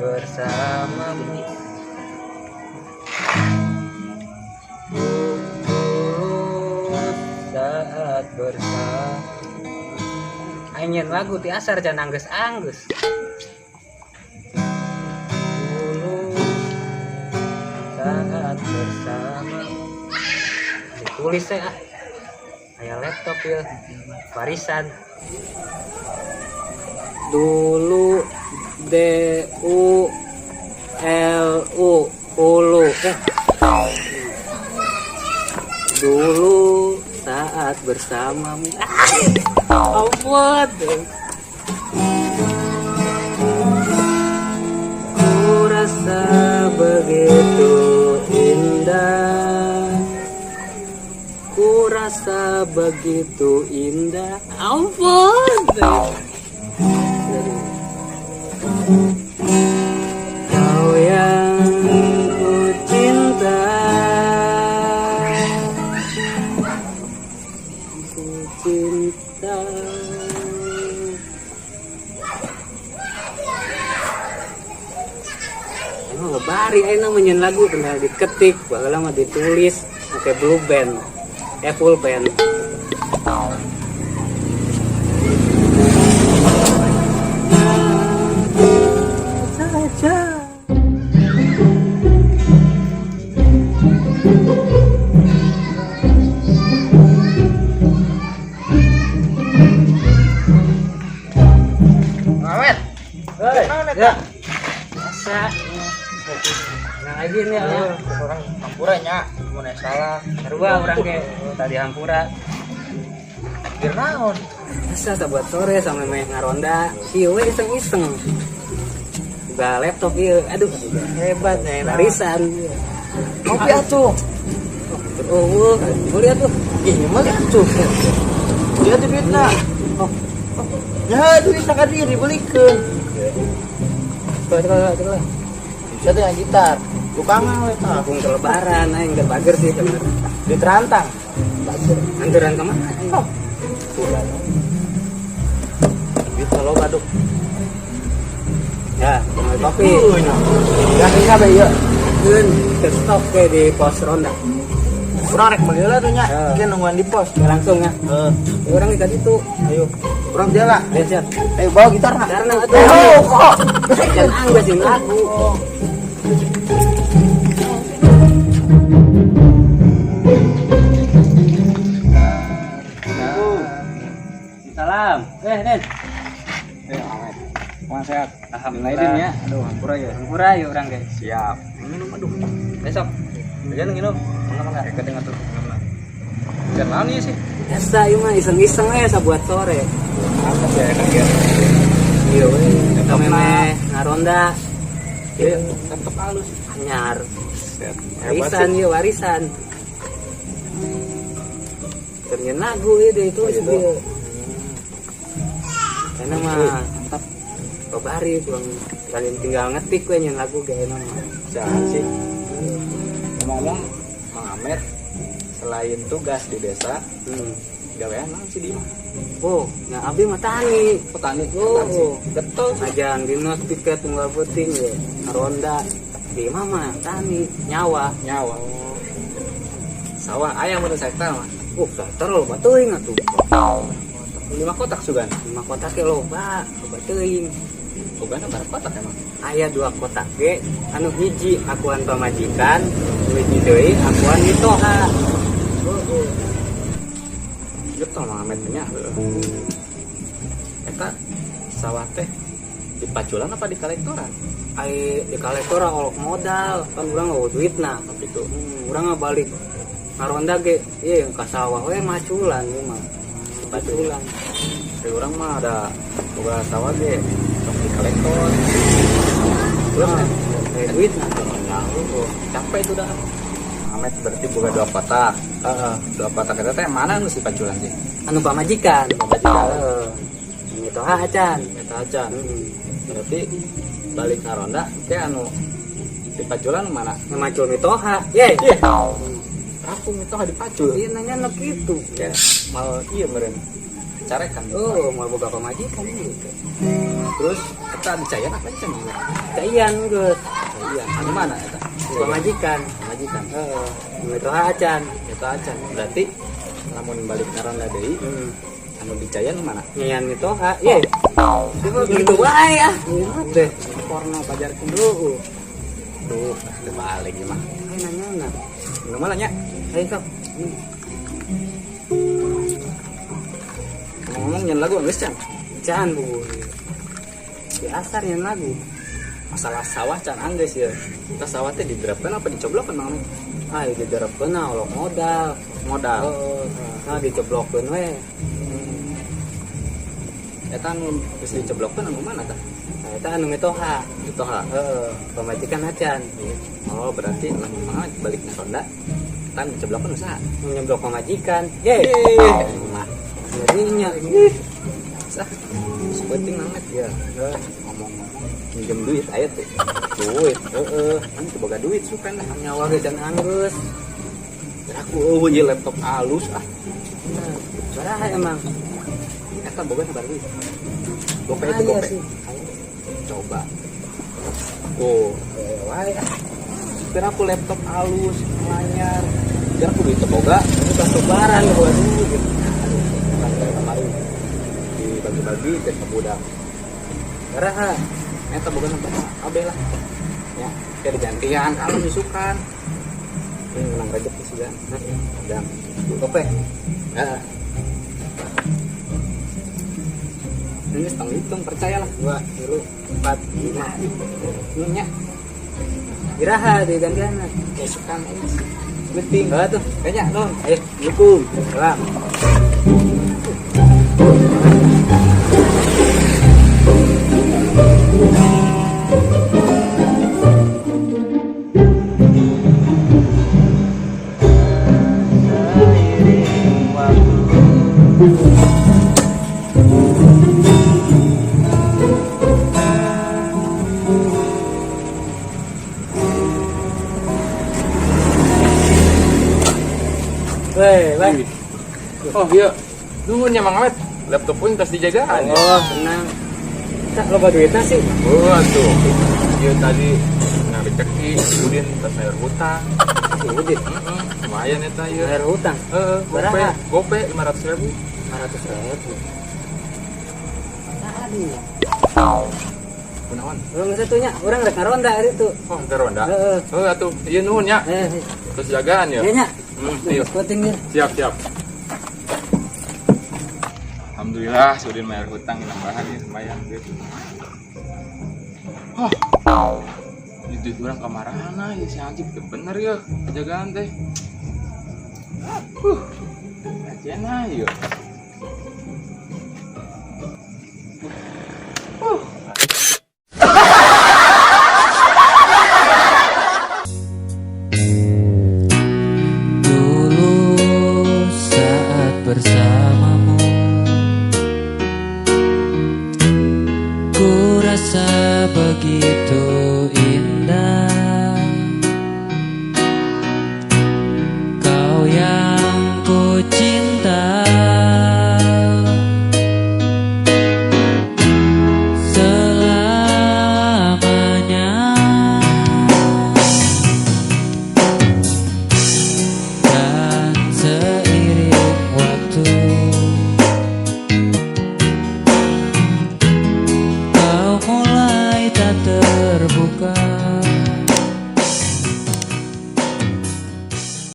bersamamu. Ku tulus saat bersama. Aing nyeun lagu ti asar can anggeus-anggeus. Tulus saat bersama. Ditulis ya ah. Aya laptop ya. Warisan. Dulu, D U L U, ulu, eh. Dulu saat bersamamu. Ah, ampun. Ku rasa begitu indah. Ku rasa begitu indah. Ampun. Kau yang ku cinta. Ku cinta. Emang lebari ayeuna mah nyeun lagu tinggal diketik, baheula mah ditulis pakai blue band, eh full pen. Saja. Awet. Hei, Naon ya. eta? Biasa. Nah, lagi nih ya. Urang hampura nya, mun aya salah. Sarua urang ge tadi hampura. Keur naon? Biasa sabuat sore sama meh ngaronda. Ieu we iseng-iseng. Buka laptop ieu. Aduh, Hebat nya. warisan. Kopi atuh. Oh, boleh atuh. Ih, mah atuh. Dia tuh duitna. Oh, Ya duitna ka diri belikeun. coba coba coba. Bisa tuh yang gitar. Tukangan we tah. Kampung ke lebaran aing ke bager sih sebenarnya. Di terantang. Bager. Anturan ke mana? Oh. Duit kalau baduk. Ya, mau kopi. Ya ini apa ya? Keun ke stop ke di pos ronda. Urang rek meuli lah tuh nya. Ya. Mungkin nungguan di pos. Ya, langsung ya. Heeh. Ya, orang ikat itu. Ayo. Urang dia lah. Ya, siap. Ayo bawa gitar nah. Karena atuh. Oh, kok. Can anggeus lagu. Salam. Eh, Den. Eh, Ahmed. Kumaha sehat? Alhamdulillah. Lain ya. Aduh, hampura ya. Hampura ya urang ge. Siap. Minum aduh. Besok. Aja nginum. Mangga mangga. Eh, keting atuh. Jangan naon ieu sih. Biasa ieu mah iseng-iseng we sabuat sore. Apa sih ya kan ya? Iya we, kami meh ngaronda. Iya, tetep halus. Anyar. Set. Hebat Warisan sih. ieu warisan. Ternyata lagu ieu deh tulis Oh, gitu. ieu. Karena mah Mantap. babari tuang kalian tinggal ngetik we nyeun lagu ge enak mah. Jahat sih. Ngomong-ngomong, Mang Amer selain tugas di desa, gawean naon sih di mah? Oh, nah abdi mah tani. Petani. Oh. Hebat sih. Getol sih. Ngajan dinas tiket tunggal penting ge ngaronda. Di mama tani nyawa. Nyawa. Sawah ayam mun sektor mah. Oh, saktor loba teuing atuh. 5 kotak sugan. 5 kotak ge loba, loba teuing. Bogana berapa kotak emang? Aya 2 kotak ge, anu hiji akuan pamajikan, nu hiji deui akuan mitoha. Heeh. Getol Mang Amet nya. Eta sawah teh di paculan apa di kalektoran? Ai di kalektoran olok modal, kan urang eueuh duitna. Gitu. Urang mah balik ngaronda ge, ieu ka sawah we maculan ieu mah. Paculan. Di urang mah ada boga sawah ge sok di kalektor. Terus Nah, duitna. Oh, capek itu dah. Amet berarti boga 2 kotak. Heeh. 2 kotak eta teh mana nu si paculan sih? Anu pamajikan. Pamajikan. Heeh. Mitoha acan. Eta acan. Berarti balik ngaronda teh anu di paculan mana? Ngemacul mitoha. Ye. Iya. Rampung mitoha dipacul. Iya nanya nu kitu. Ya, mal iya meureun. Carekan. Oh, mau boga pamajikan gitu. Terus eta dicaian apa can? Caian geus. Caian. Anu mana eta? Pamajikan. Pamajikan. Heeh. Mitoha acan. Itu acan. Berarti lamun balik ngaronda deui, anu dicaian mana? Nyian mitoha. Ye. Gitu wae ah. Deh. Porno pajarkeun. Duh. Duh, dibalik ieu mah. Ayo nanya na. Nu mana nya? Ayo sok. Ngomong-ngomong nyen lagu geus can? Can bu. Biasa nyen lagu. Masalah sawah can anggeus ya. Kita sawah teh diderapkeun apa dicoblokkeun Mang Amet? Ah, diderapkeun nah olok modal. Modal. Heeh. Nah, dicoblokkeun we. Eta anu geus dicoblokkeun anu mana tah? Nah, eta anu mitoha. Mitoha. Heeh, pamajikan acan. Oh, berarti lamun Mang Amet balik na ronda, eta anu dicoblokkeun usaha. Nyeblok pamajikan. Ye. Mah. Ngerinya. Sah. Penting banget ya. Ngomong-ngomong minjem duit aya tuh. Duit. Heeh, kan teu boga duit sukan lah. Nyawa ge can anggeus. Aku eueuh ieu laptop alus ah. Nah, baraha emang. Eta boga sabar duit. Gope itu Aya gope. sih. Coba. Tuh, Wae ah. kira aku laptop alus, lanyar. Kira aku duit teu boga, Ini pas lebaran boga duit. Aduh, kan kemarin dibagi-bagi ke budak. Baraha. Eta boga sampai kabeh lah. Ya, kayak digantian kalau misukan. Ini menang rezeki sih kan. Udah. Gope. Heeh. Ini setengah hitung, percayalah. 2, 3, 4, 5. Nya, Iraha digantian. kesukaan aja sih. Penting. Heeh tuh. Kayaknya, non. Ayo, Assalamualaikum. salam. Seiring waktu. Weh, weh. Oh iya, nuhun ya Mang Amet. Laptop pun tas dijagaan ya. Oh, tenang. Tak loba duitna sih. Oh tuh, iya tadi nang rezeki, Udin tas bayar hutang. Si Udin Lumayan eta ieu. bayar hutang Heeh, gope, Baraha? gope 500.000. 500.000. Tadi. Kunaon? Urang satunya, urang rek ngaronda hari itu. Oh, teh ronda. Heeh. Heeh atuh, ieu nuhun ya. Eh, Terus jagaan ya. iya nya. Iya. Penting ya. Siap, siap. Alhamdulillah, si Udin bayar hutang nambahan ya lumayan duit. Oh, ini duit orang kamarana ya si Anjib teh bener ya penjagaan teh. Acena ya. Dulu saat bersamamu, ku rasa begitu